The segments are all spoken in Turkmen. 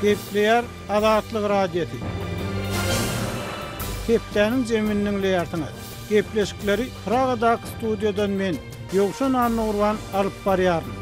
Gepleýär Azatlyk Radiosy. Hepdäniň jemini diňleýärsiňiz. Gepleşikleri Pragadaky studiýadan men, Ýowşan Annagurban alyp barýaryn.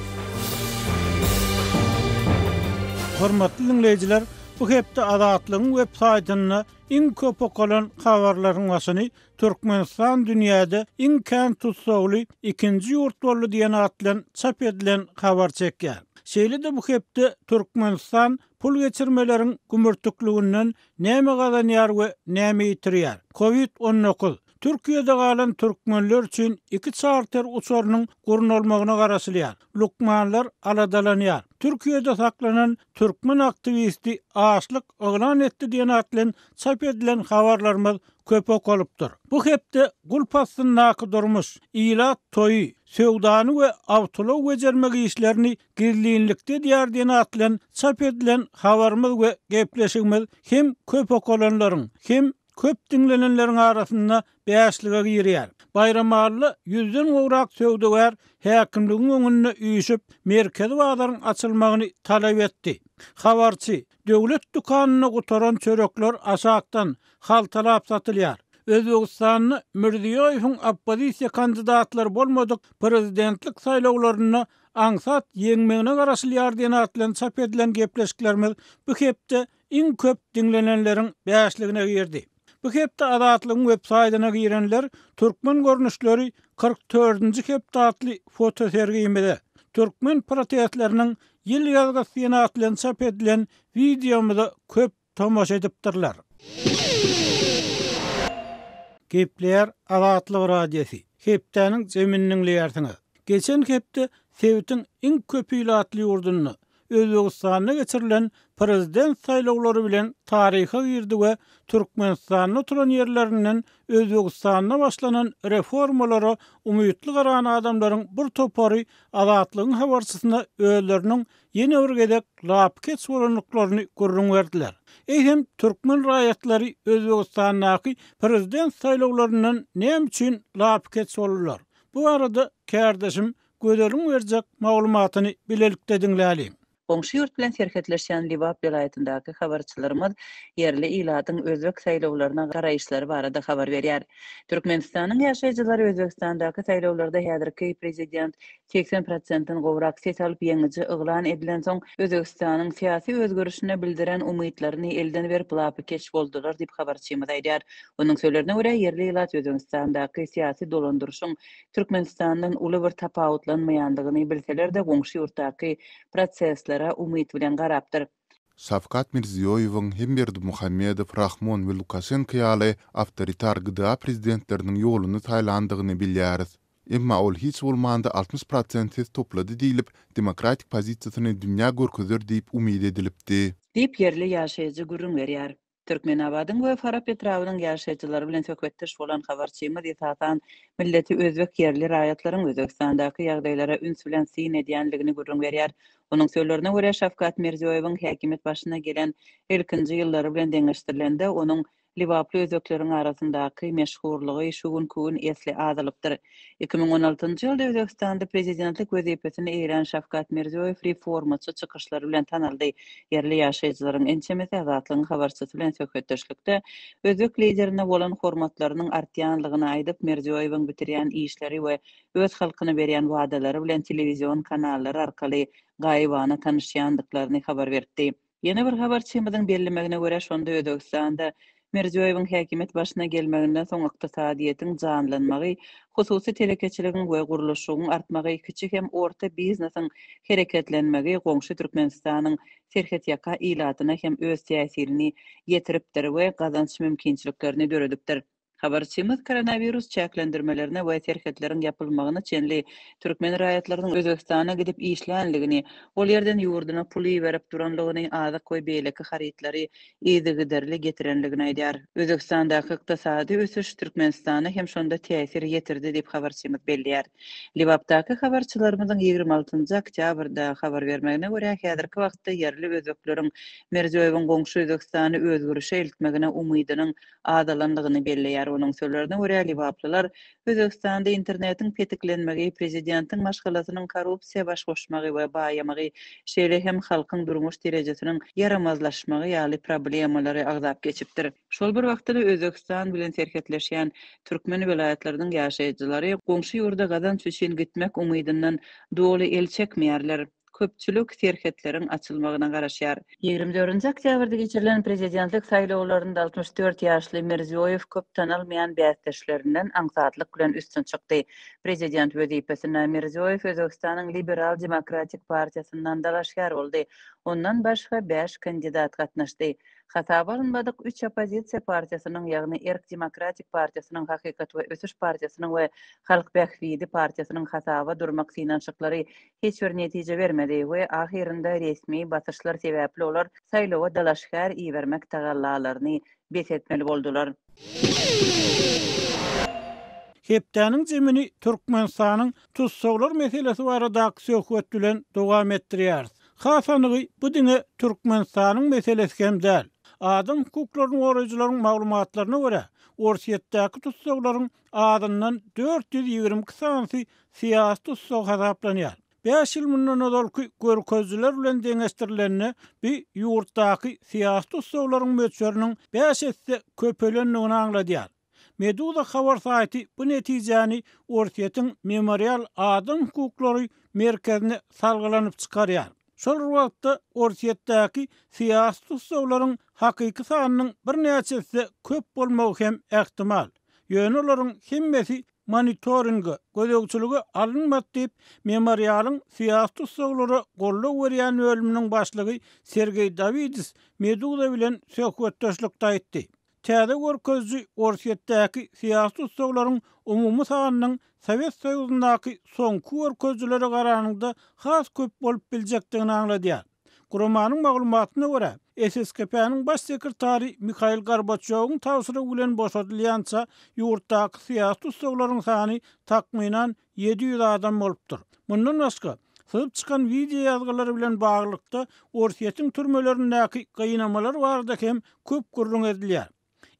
Hormatly diňleýjiler, bu hepde Azatlygyň web saýtynda iň köp okalan habarlaryň başyny Türkmenistan dünýäde iň kän tussagly ikinji ýurt boldy diýen at bilen çap edilen habar çekýär. Şeýle-de bu hepde Türkmenistan pul geçirmeleriň gümürtikliginden näme gazanýar we näme ýitirýär? Covid 19, Türkiýede galan türkmenler üçin iki çarter uçarynyň gurnalmagyna garaşylýar. Lukmanlar aladalanýar. Türkiýede saklanan türkmen aktiwisti açlyk yglan etdi diýen at bilen çap edilen habarlarymyz köp okalypdyr. Bu hepde gulp astyndaky durmuş, ilat toýy, söwdany we awtoulag bejermek işlerini gizlinlikde edýär diýen at bilen çap edilen habarymyz we gepleşigimiz hem köp okalanlaryň, hem köp diňlenenleriň arasynda bäşlige girýär. Baýramalyda ýüzden gowrak söwdagär häkimligiň öňünde üýşüp, merkezi bazaryň açylmagyny talap etdi. Habarçy, Döwlet dükanynda gutaran çörekler aşakdan, haltalap satylýar. Özbegistanda Mirziýoýewiň oppozisiýa kandidatlary bolmadyk prezidentlik saýlawlarynda aňsat ýeňmegine garaşylýar diýen at bilen çap edilen gepleşiklerimiz bu hepde iň köp diňlenenleriň bäşligine girdi. Bu hepde Azatlygyň websaýtyna girenler Türkmen görnüşleri 44-nji hepde atly fotosergimize, türkmen protestleriniň ýyl ýazgysy diýen at bilen çap edilen wideomyza köp tomaşa edipdirler. Gepleýär Azatlyk Radiosy. Hepdäniň jemini diňleýärsiňiz. Geçen hepde sebitiň iň köp ilatly ýurdunda, Özbegistanda geçirilen prezident saýlawlary bilen taryha girdi we Türkmenistanda oturan ýerlerinden Özbegistanda başlanan reformalara umytly garan adamlaryň bir topary Azatlygyň habarçysyna özleriniň ýene bir gezek lapykeç bolandyklaryny gürrüň berdiler. Eýsem, türkmen raýatlary Özbegistandaky prezident saýlawlaryndan näme üçin lapykeç boldular? Bu barada kärdeşim Gözeliň berjek maglumatyny bilelikde diňläliň. Goňşy ýurt bilen serhetleşýän Lebap welaýatyndaky habarçylarymyz ýerli ilatyň özbek saýlawlaryna garaýyşlary barada habar berýär. Türkmenistanyň ýaşaýjylary Özbegistandaky saýlawlarda häzirki prezident 80 prosentden gowrak ses alyp ýeňiji yglan edilensoň, Özbegistanyň syýasy özgerişine bildiren umytlaryny elden berip lapykeç boldular diýip habarçymyz aýdýar. Onuň sözlerine görä, ýerli ilat Özbegistandaky syýasy dolandyryşyň Türkmenistandan uly bir tapawutlanmaýandygyny bilseler-de goňşy ýurtdaky proseslere umyt bilen garapdyr. Şawkat Mirziýoýewiň hem Berdimuhamedow, Rahmon we Lukaşenko ýaly awtoritar GDA prezidentleriniň ýoluny saýlandygyny bilýäris. Emma ol hiç bolmanda 60 prosent ses toplady diýlip, demokratik pozisiýasyny dünýä görkezer diýip umyt edilipdi. Diýip, ýerli ýaşaýjy gürrüň berýär. Türkmenabadyň we Farap etrabynyň ýaşaýjylary bilen söhbetdeş bolan habarçymyz esasan milleti özbek ýerli raýatlaryň Özbegistandaky ýagdaýlara üns bilen syn edýändigini gürrüň berýär. Onuň sözlerine görä, Şawkat Mirziýoýewiň häkimiýet başyna gelen ilkinji ýyllary bilen deňeşdirilende, onuň lebaply özbekleriň arasyndaky meşhurlygy şu günki gün esli azalypdyr. 2016-njy ýylda Özbegistanda prezidentlik wezipesini eýelän Şawkat Mirziýoýew reformaçy çykyşlary bilen tanaldy. Ýerli ýaşaýjylaryň ençemesi Azatlygyň habarçysy bilen söhbetdeşlikde özbek liderine bolan hormatlarynyň artýanlygyny aýdyp, Mirziýoýewiň bitirýän işleri we öz halkyna berýän wadalary bilen telewizion kanallary arkaly gaýybana tanyşýandyklaryny habar beripdi. Ýene bir habarçymyzyň bellemegine görä, şonda Özbegistanda Mirziýoýewiň häkimiýet başyna gelmeginden soň ykdysadyýetiň janlanmagy, hususy telekeçiligiň we gurluşygyň artmagy, kiçi hem orta biznesiň hereketlenmegi goňşy Türkmenistanyň serhetýaka ilatyna hem öz täsirini ýetiripdir we gazanç mümkinçiliklerini döredipdir. Habarçymyz koronawirus çäklendirmelerine we serhetleriň ýapylmagyna çenli türkmen raýatlarynyň Özbegistana gidip işlänligini, ol ýerden ýurduna pul iberip duranlygyny, azyk we beýleki harytlary yzygiderli getirenligini aýdýar. Özbegistandaky ykdysady ösüş Türkmenistana hem şonda täsir ýetirdi diýip habarçymyz belleýär. Lebapdaky habarçylarymyzyň 26-njy oktýabrda habar bermegine görä, häzirki wagtda ýerli özbekleriň Mirziýoýewiň goňşy Özbegistany özgerişe eltmegine umydynyň azalandygyny belleýär. Onuň sözlerine görä, lebaplylar Özbegistanda internetiň petiklenmegi, prezidentiň maşgalasynyň korrupsiýa baş goşmagy we baýamagy, şeýle hem halkyň durmuş derejesiniň ýaramazlaşmagy ýaly problemalary agzap geçipdir. Şol bir wagtda-da Özbegistan bilen serhetleşýän türkmen welaýatlarynyň ýaşaýjylary goňşy ýurda gazanç üçin gitmek umydyndan doly el çekmeýärler. Köpçülik serhetleriň açylmagyna garaşýar. 24-nji oktýabrda geçirilen prezidentlik saýlawlarynda 64 ýaşly Mirziýoýew köp tanalmaýan bäsdeşlerinden aňsatlyk bilen üstün çykdy. Prezident wezipesine Mirziýoýew Özbegistanyň Liberal demokratik partiýasyndan dalaşgär boldy. Ondan başga bäş kandidat gatnaşdy. Hasaba alynmadyk üç oppozisiýa partiýasynyň, ýagny Erk demokratik partiýasynyň, Hakykat we ösüş partiýasynyň we Halk bähbidi partiýasynyň hasaba durmak synanyşyklary hiç bir netije bermedi we ahyrynda resmi basyşlar sebäpli olar saýlawa dalaşgär ibermek tagallalaryny bes etmeli boldular. Hepdäniň jemini Türkmenistanyň tussaglar meselesi baradaky söhbet bilen dowam etdirýäris. Has anygy, bu diňe Türkmenistanyň meselesi hem däl. Adam hukuklaryny goraýjylaryň maglumatlaryna görä, Orsýetdäki tussaglaryň azyndan 422 sanysy syýasy tussag hasaplanýar. Bäş ýyl mundan ozalky görkezijiler bilen deňeşdirilende, bu ýurtdaky syýasy tussaglaryň möçberiniň bäş esse köpelendigini aňladýar. Meduza habar saýty bu netijäni Orsýetiň Memorial adam hukuklary merkezine salgylanyp çykarýar. Şol bir wagtda, Orsýetdäki syýasy tussaglaryň hakyky sanynyň birnäçe esse köp bolmagy hem ähtimal. Ýöne olaryň hemmesi monitoringe, gözegçilige alynmady diýip, Memorialyň syýasy tussaglara goldaw berýän bölüminiň başlygy Sergeý Dawidis Meduza bilen söhbetdeşlikde aýtdy. Täze görkeziji Orsýetdäki syýasy tussaglaryň umumy sanynyň Sowet Soýuzyndaky soňky görkezijilere garanyňda has köp bolup biljekdigini aňladýar. Guramanyň maglumatyna görä, SSKP-niň baş sekretary Mihail Gorbaçýowyň tabşyrygy bilen boşadylýança ýurtdaky syýasy tussaglaryň sany takmynan 700 adam bolupdyr. Mundan başga, syzyp çykan wideo ýazgylary bilen baglylykda Orsýetiň türmelerindäki gynamalar barada hem köp gürrüň edilýär.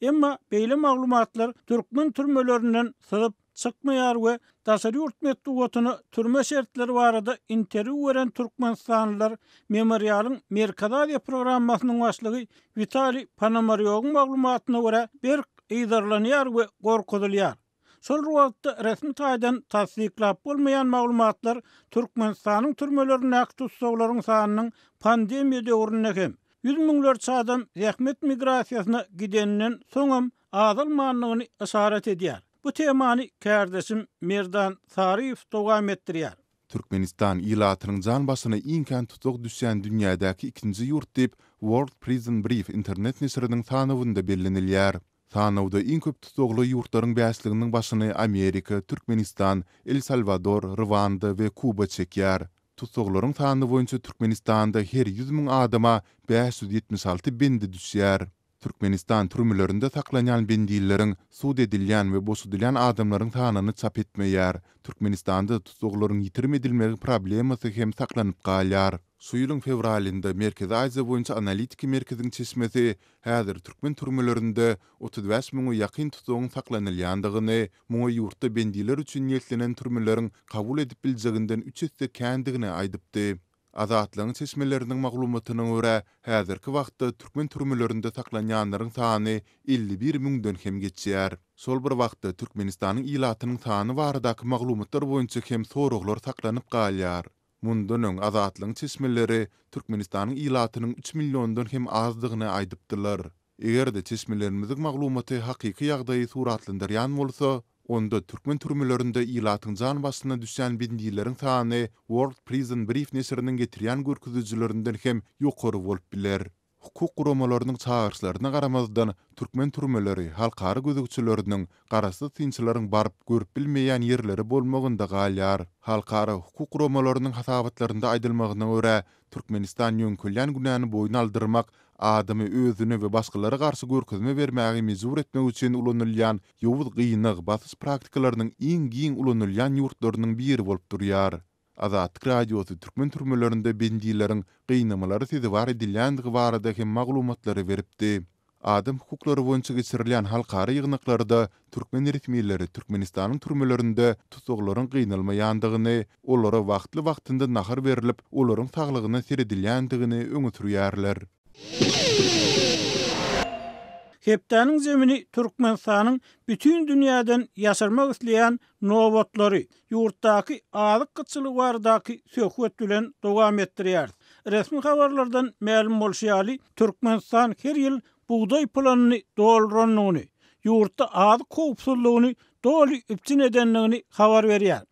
Emma beýle maglumatlar türkmen türmelerinden syzyp çykmaýar we daşary ýurt metbugatyna türme şertleri barada interwýu beren türkmenistanlylar Memorialyň Merkezi Aziýa programmasynyň başlygy Witaliý Ponomarýowyň maglumatyna görä berk yzarlanýar we gorkuzylýar. Şol bir wagtda, resmi taýdan tassyklap bolmaýan maglumatlar Türkmenistanyň türmelerindäki tussaglaryň sanynyň pandemiýa döwründe hem, ýüz müňlerçe adam zähmet migrasiýasyna gideninden soňam azalmandygyny yşarat edýär. Bu temany kärdeşim Merdan Saryýew dowam etdirýär. Türkmenistan ilatynyň jan başyna iň kän tussag düşýän dünýädäki ikinji ýurt diýip, World Prison Brief internet neşiriniň sanawynda bellenilýär. Sanawda iň köp tussagly ýurtlaryň bäşliginiň başyny Amerika, Türkmenistan, El Salwador, Rwanda we Kuba çekýär. Tussaglaryň sany boýunça Türkmenistanda her 100 müň adama 576 bendi düşýär. Türkmenistan türmelerinde saklanýan bendileriň, sud edilýän we boşadylýan adamlaryň sanyny çap etmeýär. Türkmenistanda tussaglaryň ýitirim edilmegi problemasy hem saklanyp galýar. Şu ýylyň fewralynda Merkezi Aziýa boýunça analitiki merkeziň çeşmesi häzir türkmen türmelerinde 35 müňe ýakyn tussagyň saklanylýandygyny, muňa ýurtda bendiler üçin niýetlenen türmeleriň kabul edip biljeginden üç esse kändigini aýdypdy. Azatlygyň çeşmeleriniň maglumatyna görä, häzirki wagtda türkmen türmelerinde saklanýanlaryň sany 51 müňden hem geçýär. Şol bir wagtda, Türkmenistanyň ilatynyň sany baradaky maglumatlar boýunça hem soraglar saklanyp galýar. Mundan öň Azatlygyň çeşmeleri Türkmenistanyň ilatynyň üç milliondan hem azdygyny aýdypdylar. Eger-de çeşmelerimiziň maglumaty hakyky ýagdaýy suratlandyrýan bolsa, onda türkmen türmelerinde ilatyň jan başyna düşýän bendileriň sany World Prison Brief neşiriniň getirýän görkezijilerinden hem ýokary bolup biler. Hukuk guramalarynyň çagyryşlaryna garamazdan, türkmen türmeleri halkara gözegçileriniň, garaşsyz synçylaryň baryp, görüp bilmeýän ýerleri bolmagynda galýar. Halkara hukuk guramalarynyň hasabatlarynda aýdylmagyna görä, Türkmenistan ýöňkelýän günäni boýun aldyrmak, adamy özüne we başgalara garşy görkezme bermäge mejbur etmek üçin ulanylýan ýowuz gynag, basyş praktikalarynyň iň giň ulanylýan ýurtlarynyň biri bolup durýar. Azatlyk Radiosy türkmen türmelerinde bendileriň gynamalara sezewar edilýändigi barada hem maglumatlary beripdi. Adam hukuklary boýunça geçirilýän halkara ýygnaklarda türkmen resmileri Türkmenistanyň türmelerinde tussaglaryň gynalmaýandygyny, olara wagtly-wagtynda nahar berlip, olaryň saglygyna seredilýändigini öňe sürýärler. Hepdäniň zemini Türkmenistanyň bütin dünýäden ýaşyrmak isleýän nobatlary, ýurtdaky azyk gytçylygy baradaky söhbet bilen dowam etdirýäris. Resmi habarlardan mälim bolşy ýaly, Türkmenistan her ýyl bugdaý planyny doldurandygyny, ýurtda azyk howpsuzlygyny doly üpjün edendigini habar berýär.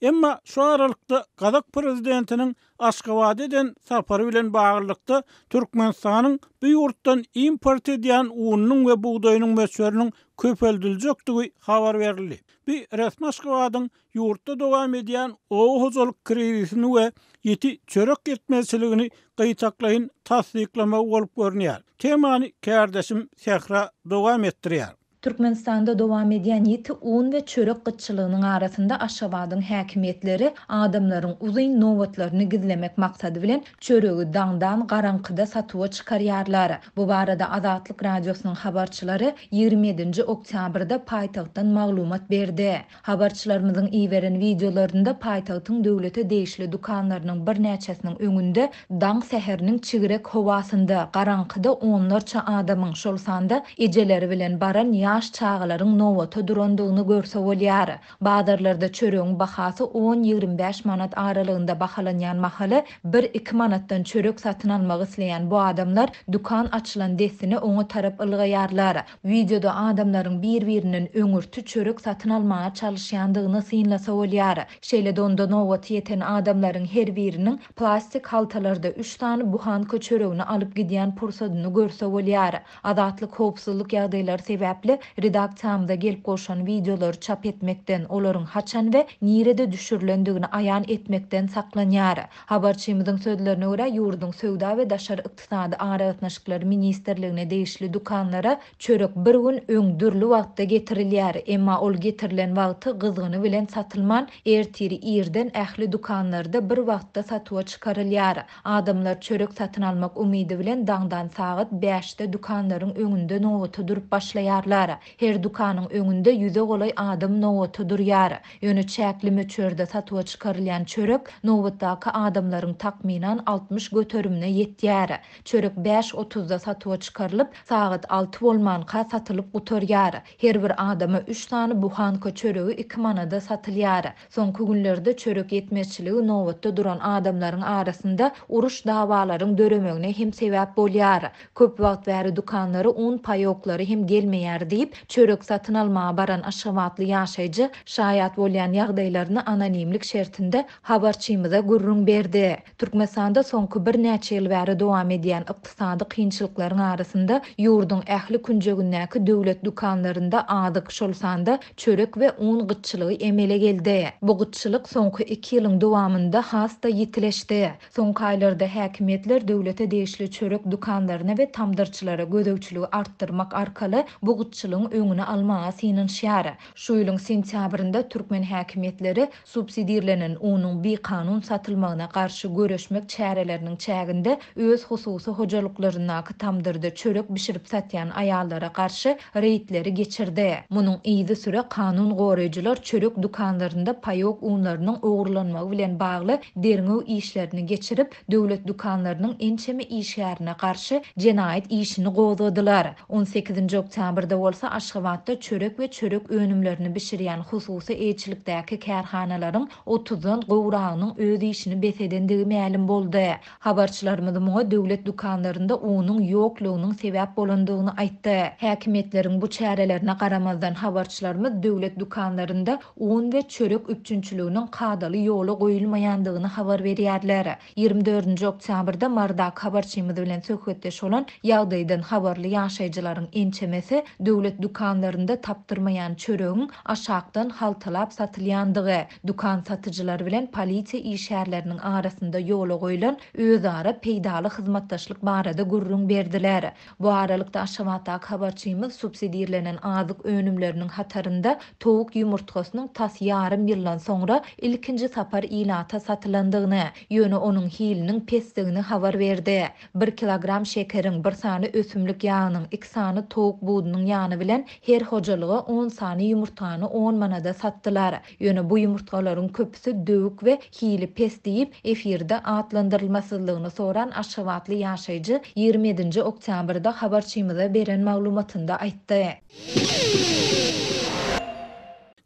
Emma şu aralykda gazak prezidentiniň Aşgabada eden sapary bilen baglylykda Türkmenistanyň bu ýurtdan import edýän ununyň we bugdaýynyň möçberiniň köpeldiljekdigi habar berildi. Bu resmi Aşgabadyň ýurtda dowam edýän oba hojalyk krizisini we ýiti çörek ýetmezçiligini gytaklaýyn tassyklamagy bolup görünýär. Temany kärdeşim Sähra dowam etdirýär. Türkmenistanda dowam edýän ýiti un we çörek gytçylygynyň arasynda Aşgabadyň häkimiýetleri adamlaryň uzyn nobatlaryny gizlemek maksady bilen çöregi daňdan garaňkyda satuwa çykarýarlar. Bu barada Azatlyk Radiosynyň habarçylary 27-nji oktýabrda paýtagtdan maglumat berdi. Habarçylarymyzyň iberen wideolarynda paýtagtyň döwlete degişli dükanlarynyň birnäçesiniň öňünde daň säheriniň çigrek howasynda, garaňkyda onlarça adamyň, şol sanda ejeleri bilen baran ýaş çagalaryň nobata durandygyny görse bolýar. Bazarlarda çöregiň bahasy on- 25 manat aralygynda bahalanýan mahaly, bir-iki manatdan çörek satyn almak isleýän bu adamlar dükan açylan dessine oňa tarap ylgaýarlar. Wideoda adamlaryň bir-birinden öňürti çörek satyn almaga çalyşýandygyny synlasa bolýar. Şeýle-de onda nobaty ýeten adamlaryň her biriniň plastik haltalarda üç sany buhanka çöregini alyp gidýän pursadyny görse bolýar. Azatlyk howpsuzlyk ýagdaýlary sebäpli redaksiýamyza gelip gowşan wideolary çap etmekden, olaryň haçan we nirede düşürilendigini aýan etmekden saklanýar. Habarçymyzyň sözlerine görä, ýurduň Söwda we daşary ykdysady aragatnaşyklar ministrligine degişli dükanlara çörek bir gün öň dürli wagtda getirilýär. Emma ol getirilen wagty gyzgyny bilen satylman, ertir irden ähli dükanlarda bir wagtda satuwa çykarylýar. Adamlar çörek satyn almak umydy bilen daňdan sagat bäşde dükanlaryň öňünde nobata durup başlaýarlar. Her dükanyň öňünde ýüze golaý adam nobata durýar. Ýöne çäkli möçberde satuwa çykarylýan çörek nobatdaky adamlaryň takmynan 60 göterimine ýetýär. Çörek bäş otuzda satuwa çykarylyp, sagat alty bolmanka satylyp gutarýar. Her bir adama üç sany buhanka çöregi iki manada satylýar. Soňky günlerde çörek ýetmezçiligi nobatda duran adamlaryň arasynda uruş-dawalaryň döremegine hem sebäp bolýar. Köp wagt bäri dükanlara un paýoklary hem gelmeýär diýip, çörek satyn almaga baran aşgabatly ýaşaýjy şaýat bolýan ýagdaýlaryny anonimlik şertinde habarçymyza gürrüň berdi. Türkmenistanda soňky birnäçe ýyl bäri dowam edýän ykdysady kynçylyklaryň arasynda ýurduň ähli künjegindäki döwlet dükanlarynda azyk, şol sanda çörek we un gytçylygy emele geldi. Bu gytçylyk soňky iki ýylyň dowamynda has-da ýitileşdi. Soňky aýlarda häkimiýetler döwlete degişli çörek dükanlaryna we tamdyrçylara gözegçiligi artdyrmak arkaly bu gytçylygyň öňüni almaga synanyşýar. Şu ýylyň sentýabrynda türkmen häkimiýetleri subsidirlenen unuň bikanun satylmagyna garşy göreşmek çäreleriniň çäginde öz hususy hojalyklaryndaky tamdyrda çörek bişirip satýan aýallara garşy reýdleri geçirdi. Munuň yzysüre kanun goraýjylar çörek dükanlarynda paýok unlarynyň ogurlanmagy bilen bagly derňew işlerini geçirip, döwlet dükanlarynyň ençeme işgärine garşy jenaýat işini gozgadylar. On sekizinji oktýabrda bolsa Aşgabatda çörek we çörek önümlerini bişirýän hususy eýeçilikdäki kärhanalaryň otuzdan gowragynyň öz işini bes edendigi mälim boldy. Habarçylarymyz muňa döwlet dükanlarynda unuň ýoklugynyň sebäp bolandygyny aýtdy. Häkimiýetleriň bu çärelerine garamazdan, habarçylarymyz döwlet dükanlarynda un we çörek üpjünçiliginiň kadaly ýola goýulmaýandygyny habar berýärler. 24-nji oktýabrda Marydaky habarçymyz bilen söhbetdeş bolan ýagdaýdan habarly ýaşaýjylaryň ençemesi döwlet. Döwlet dükanlarynda tapdyrmaýan çöregiň aşakdan haltalap satylýandygy, dükan satyjylary bilen polisiýa işgärleriniň arasynda ýola goýlan özara peýdaly hyzmatdaşlyk barada gürrüň berdiler. Bu aralykda, Aşgabatdaky habarçymyz subsidirlenen azyk önümleriniň hatarynda towuk ýumurtgasynyň tas ýarym ýyldan soňra ilkinji sapar ilata satylandygyny, ýöne onuň hiliniň pesdigini habar berdi. Bir kilogram şekeriň, bir sany ösümlik ýagynyň, iki sany towuk budunyň ýany bilen her hojalyga on sany ýumurtgany on manada satdylar. Ýöne bu ýumurtgalaryň köpüsi döwük we hili pes diýip, efirde atlandyrylmasyzlygyny soran aşgabatly ýaşaýjy 27-nji oktýabrda habarçymyza beren maglumatynda aýtdy.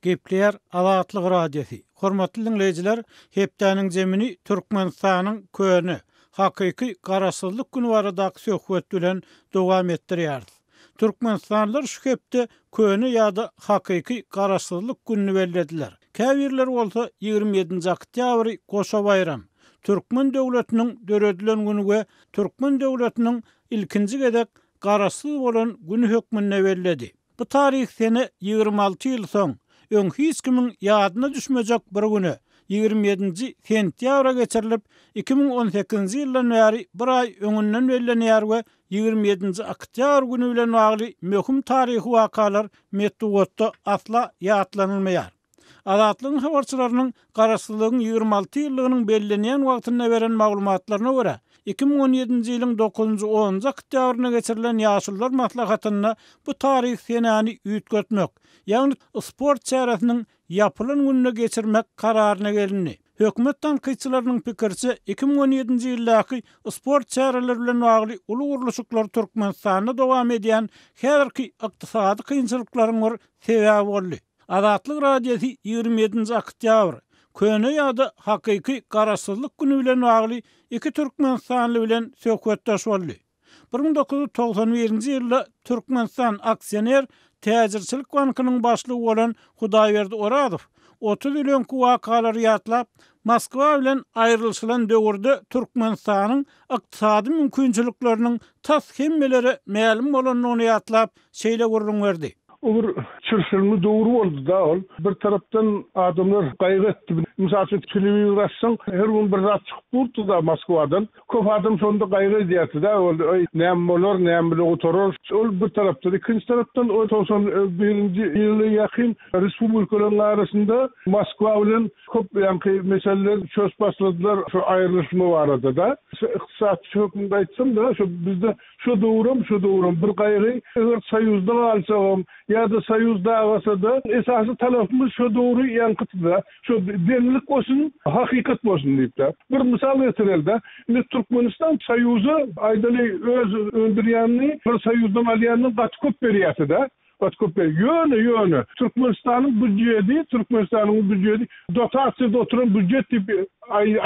Gepleýär Azatlyk Radiosy. Hormatly diňleýjiler, hepdäniň jemini Türkmenistanyň köne, hakyky Garaşsyzlyk güni baradaky söhbet bilen dowam etdirýäris. Türkmenistanlylar şu hepde köne ýa-da hakyky Garaşsyzlyk gününi bellediler. Käbirleri bolsa 27-nji oktýabry goşa baýram, türkmen döwletiniň döredilen güni we türkmen döwletiniň ilkinji gezek garaşsyz bolan güni hökmünde belledi. Bu taryhy sene 26 ýyl soň, öň hiç kimiň ýadyna düşmejek bir güne, 27-nji sentýabra geçirilip, 2018-nji ýyldan bäri bir aý öňünden bellenýär we 27-nji oktýabr güni bilen bagly möhüm taryhy wakalar metbugatda asla ýatlanylmaýar. Azatlygyň habarçylarynyň Garaşsyzlygyň 26 ýyllygynyň bellenýän wagtynda beren maglumatlaryna görä, 2017-nji ýylyň dokuzynjy-onunjy oktýabrynda geçirilen Ýaşulular maslahatynda bu taryhy senäni üýtgetmek, ýagny sport çäresiniň ýapylan gününe geçirmek kararyna gelindi. Hökümet tankytçylarynyň pikiriçe, 2017-nji ýyldaky sport çäreleri bilen bagly uly gurluşyklar Türkmenistanda dowam edýän häzirki ykdysady kynçylyklaryň bir sebäbi boldy. Azatlyk Radiosy 27-nji oktýabr, köne ýa-da hakyky Garaşsyzlyk güni bilen bagly iki türkmenistanly bilen söhbetdeş boldy. 1991-nji ýylda Türkmenistan aksioner täjirçilik bankynyň başlygy bolan Hudaýberdi Orazow 30 ýyl öňki wakalary ýatlap, Moskwa bilen aýrylyşylan döwürde Türkmenistanyň ykdysady mümkinçilikleriniň tas hemmelere mälim bolandygyny ýatlap, şeýle gürrüň berdi. O bir çylşyrymly döwür boldy-da ol. Bir tarapdan adamlar gaýgy etdi. Mysal üçin, telewizor açsaň, her gün bir zat çykyp durdy-da Moskwadan. Köp adam şonda gaýgy edýärdi-de, ol, Eý, näme bolar, näme bile gutarar. Ol bir tarapdan. Ikinji tarapdan, o 91-nji ýyla ýakyn respublikalaryň arasynda Moskwa bilen köp ýaňky meseleler çözüp başladylar şu aýrylyşma barada-da. Şu ykdysatçy hökmünde aýtsam-da, şu bizde Şo döwrem, şo döwrem bir gaýgy, eger Soýuzda galsagam ýa-da Soýuz dagasa-da, esasy talapymyz şo döwri ýaňkydy-da, şo deňlik bolsun, hakykat bolsun diýip-de. Bir mysal getireli-de, indi Türkmenistan Soýuza, aýdaly, öz öndürýänini bir Soýuzdan alýanyndan gaty köp berýärdi-de. Gaty köp berýär. Ýöne, ýöne, Türkmenistanyň býujeti, Türkmenistanyň býujeti dotasiýada oturan býujet diýip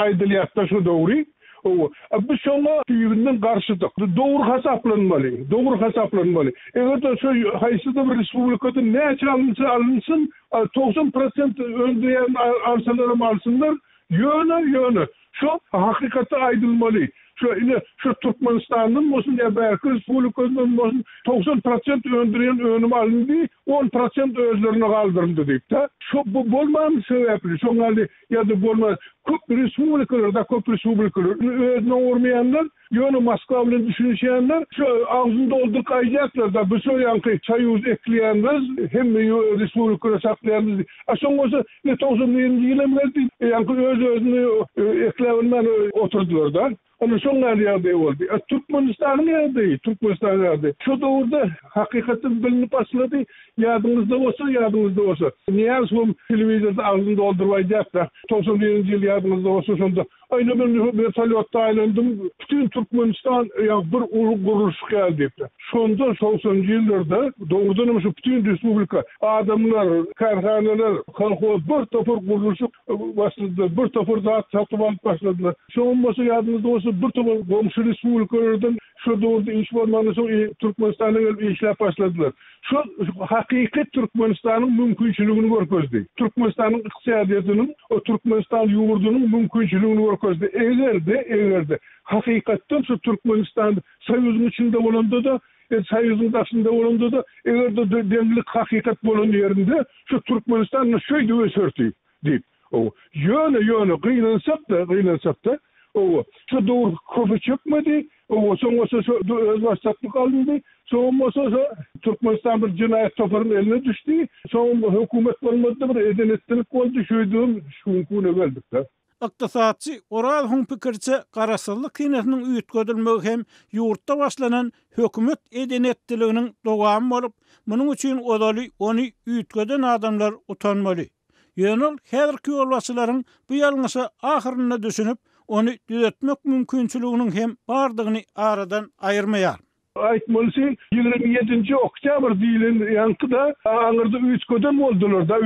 aýdylýar-da şo dogry. Hawa. A biz şoňa düýbünden garşydyk. Dogry hasaplanmaly, dogry hasaplanmaly. Eger-de şo haýsydyr bir respublikada näçe alynsa alynsyn, 90 prosent öndürýän alsalaram alsynlar, Ýöne, ýöne, şo hakykaty aýdylmaly. Şo ine, şo Türkmenistandan bolsun ýa bärki respublikadan bolsun 90 prosent öndürýän önüm alyndy, on prosent özlerine galdyryldy diýip-de. Şo bu bolmany sebäpli, şoň ýaly ýa-da bolman, köp respublikalarda, köp respublikalar özüne oňurmaýanlar, Ýöne Moskwa bilen düşünişýänler şu agzyny dolduryp aýdýarlar-da, biz şo ýaňky soýuz ekleýänmiz, hemme respublikalary saklaýanmyz diýip. A soň bolsa ine 91-nji ýyl hem geldi, ýaňky öz-özüni ekläbilmän oturdylar-da. Ana şoň ýaly ýagdaý boldy. A Türkmenistanyň ýagdaýy, Türkmenistanyň ýagdaýy şo döwürde hakykatdan bilinip başlady. Ýadyňyzda bolsa, ýadyňyzda bolsa, Nyýazowam telewizorda agzyny dolduryp aýdýardy-da, 91-nji ýyl ýadyňyzda bolsa şonda Aýna men wertolýotda aýlandym, bütin Türkmenistan ýa bir uly gurluşyk ýaly diýipdir. Şonda togsanynjy ýyllarda dogrudanam şu bütin respublika adamlar, kärhanalar, kolhoz bir topar gurluşyk başladylar, bir topar zat satyp alyp başladylar. Şoňam bolsa ýadyňyzda bolsa bir topar goňşy respublikalardan şo döwürde iş bolmandan soň Türkmenistana gelip işläp başladylar. Şol hakyky Türkmenistanyň mümkinçiligini görkezdi. Türkmenistanyň ykdysadyýetiniň, Türkmenistan ýurdunyň mümkinçiligini görkezdi. Eger-de, eger-de hakykatdan şu Türkmenistan Soýuzyň içinde bolanda-da. Soýuzyň daşynda bolanda-da, eger-de deňlik hakykat bolan ýerinde şu Türkmenistan şeýdip öserdi diýip. Hawa. Ýöne, ýöne, gynansak-da, gynansak-da, hawa, şo döwür köpe çekmedi, hawa, soň bolsa şo özbaşdaklyk alyndy, soňam bolsa şo Türkmenistan bir jenaýat toparyň eline düşdi, soňam hökümet bolmady-da, bir eden-etdilik boldy, şeýdibem şu günki güne geldik-de. Ykdysatçy Orazowyň pikiriçe, garaşsyzlyk senesiniň üýtgedilmegi hem ýurtda başlanan hökümet eden-etdiliginiň dowamy bolup, munuň üçin ozaly ony üýtgeden adamlar utanmaly. Ýöne ol häzirki ýolbaşçylaryň bu ýalňyşa ahyrynda düşünip, ony düzetmek mümkinçiliginiň hem bardygyny aradan aýyrmaýar. Aýtmalysy, 27-nji oktýabr diýlen ýaňky-da aňyrda üýtgeden boldular-da,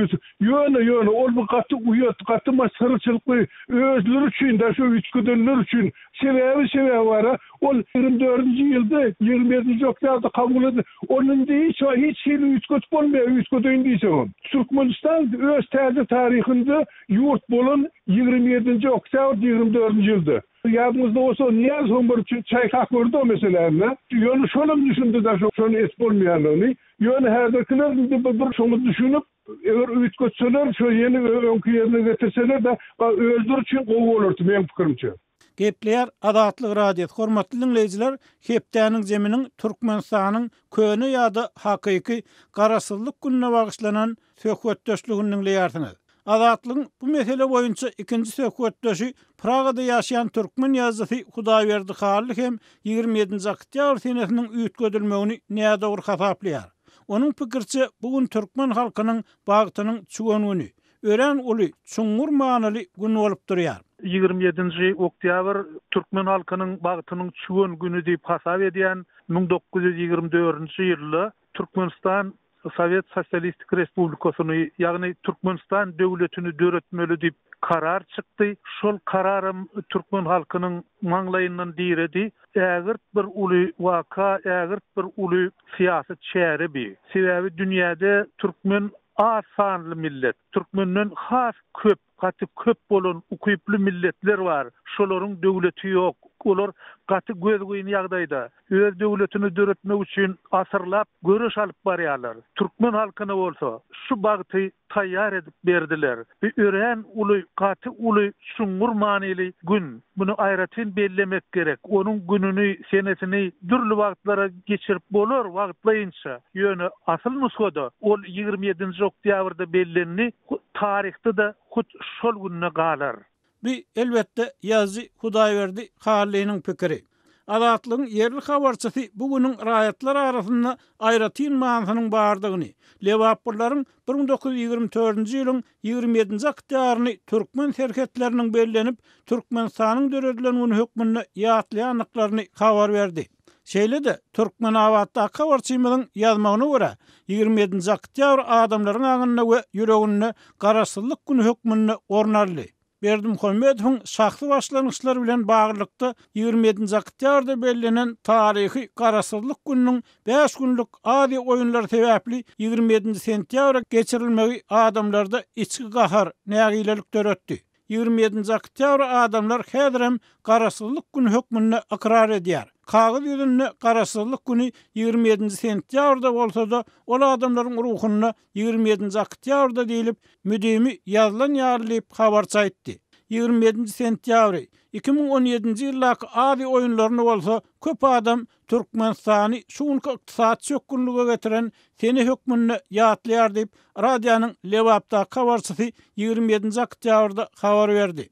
ýöne, ýöne ol bir gaty uýat, gaty masgaraçylykly özleri üçin-de, şo üýtgedenler üçin. Sebäbi, sebäbi bar-a, Ol 24-nji ýylda, 27-nji oktýabrda kabul edildi. Ony indi hiç wagt hiç hili üýtgedip bolmaýar, üýtgedeýin diýseňem. Türkmenistan öz täze taryhynda ýurt bolan 27-nji oktýabrda 24-nji ýylda. Ýadyňyzda bolsa, Nyýazowyň bir çaýkap gördi o meseläni. Ýöne şolam düşündi-de şony edip bolmaýandygyny. Ýöne häzirkiler indi bir şoňa düşünip, eger üýtgetseler, şo ýene öňki ýerine getirseler-de, özleri üçin gowy bolardy meň pikirimçe. Gepleýär Azatlyk Radiosy, Hormatly diňleýjiler, hepdäniň zeminiň Türkmenistanyň köne ýa-da hakyky Garaşsyzlyk gününe bagyşlanan söhbetdeşligini diňleýärsiňiz. Azatlygyň bu mesele boýunça ikinji söhbetdeşi Pragada ýaşaýan türkmen ýazyjysy Hudaýberdi Hally hem 27-nji oktýabr senesiniň üýtgedilmegini nädogry hasaplaýar. Onuň pikiriçe, bu gün türkmen halkynyň bagtynyň çüwen güni. örän uly, çuňňur manyly gün bolup durýar. 27-nji oktýabr türkmen halkynyň bagtynyň çüwen güni diýip hasap edýän 1924-nji ýylda Türkmenistan Sowet Sosialistik Respublikasyny, ýagny Türkmenistan döwletini döretmeli diýip karar çykdy. Şol kararam türkmen halkynyň maňlaýyndan diredi. Ägirt bir uly waka, ägirt bir uly syýasy çäre bi. Sebäbi dünýäde türkmen Az sanly millet. Türkmenden has köp, gaty köp bolan ukyply milletler bar. Şolaryň döwleti ýok. Olar gaty gözgyny ýagdaýda. Öz döwletini döretmek üçin asyrlap göreş alyp barýarlar. Türkmen halkyna bolsa şu bagty taýýar edip berdiler. Bu örän uly, gaty uly, çuňňur manyly gün. Muny aýratyn bellemek gerek. Onuň gününi, senesini dürli wagtlara geçirip bolar, wagtlaýynça. Ýöne asyl nusgada ol 27-nji oktýabrda bellendi, taryhda-da hut şol günde galar. Bu, elbetde, ýazyjy Hudaýberdi Hallynyň pikiri. Azatlygyň ýerli habarçysy bu günüň raýatlar arasynda aýratyn manysynyň bardygyny, lebaplylaryň 1924-nji ýylyň 27-nji oktýabryny türkmen serhetleriniň bellenip, Türkmenistanyň döredilen güni hökmünde ýatlaýandyklaryny habar berdi. Şeýle-de, Türkmenabatdaky habarçymyzyň ýazmagyna görä, 27-nji oktýabr adamlaryň aňynda we ýüreginde Garaşsyzlyk güni hökmünde orun aldy. Berdimuhamedowyň şahsy başlangyçlary bilen baglylykda 27-nji oktýabrda bellenen taryhy Garaşsyzlyk gününiň bäş günlük Aziýa oýunlary sebäpli 27-nji sentýabra geçirilmegi adamlarda içki gahar, nägilelik döretdi. 27-nji oktýabry adamlar häzirem Garaşsyzlyk güni hökmünde ykrar edýär. Kagyz ýüzünde Garaşsyzlyk güni 27-nji sentýabrda bolsa-da, ol adamlaryň ruhunda 27-nji oktýabrda diýlip, müdimi ýazylan ýaly diýip, habarçy aýtdy. 27-nji sentýabry, 2017-nji ýyldaky Aziýa oýunlaryny bolsa köp adam Türkmenistany şu günki ykdysady çökgünlige getiren sene hökmünde ýatlaýar diýip, radionyň Lebapdaky habarçysy 27-nji oktýabrda habar berdi.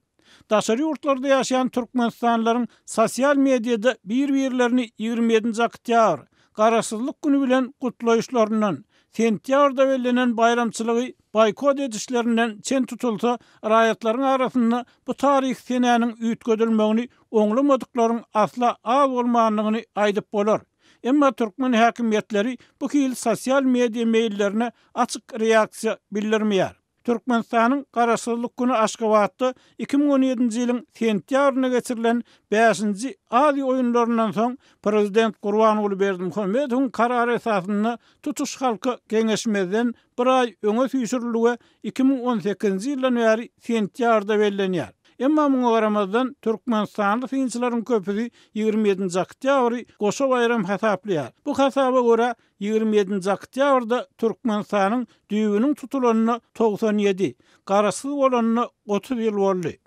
Daşary ýurtlarda ýaşaýan türkmenistanlylaryň sosial mediada bir-birlerini 27-nji oktýabr, Garaşsyzlyk güni bilen gutlaýyşlaryndan, sentýabrda bellenen baýramçylygy boýkot edişlerinden çen tutulsa, raýatlaryň arasynda bu taryhy senäniň üýtgedilmegini oňlamadyklaryň asla az bolmandygyny aýdyp bolar. Emma türkmen häkimiýetleri bu hili sosial media meýillerine açyk reaksiýa bildirmeýär. Türkmenistanyň Garaşsyzlyk güni Aşgabatda 2017-nji ýylyň sentýabrynda geçirilen bäşinji Aziýa oýunlaryndan soň prezident Gurbanguly Berdimuhamedowyň karary esasynda tutuş halka geňeşmezden bir aý öňe süýşürildi we 2018-nji ýyldan bäri sentýabrda bellenýär. Emma muňa garamazdan, türkmenistanly synçylaryň köpüsi 27-nji oktýabry goşa baýram hasaplaýar. Bu hasaba görä, 27-nji oktýabrda Türkmenistanyň düýbüniň tutulanyna 97, Garaşsyz bolanyna 30 ýyl boldy.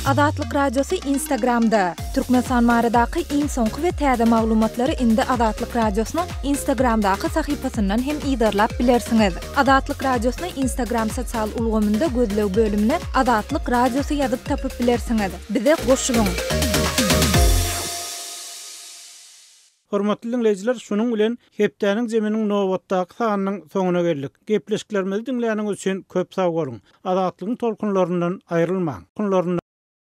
Azatlyk Radiosy Instagramda, Türkmenistan baradaky iň soňky we täze maglumatlary indi Azatlyk Radiosynyň Instagramdaky sahypasyndan hem yzarlap bilersiňiz. Azatlyk Radiosyny Instagram sosial ulgamynda gözleg bölümine Azatlyk Radiosy ýazyp tapyp bilersiňiz. Bize goşulyň! Hormatly diňleýjiler, şunuň bilen hepdäniň zeminiň nobatdaky sanynyň soňuna geldik. Gepleşiklerimizi diňläniňiz üçin köp sag boluň! Azatlygyň tolkunlaryndan aýrylmaň!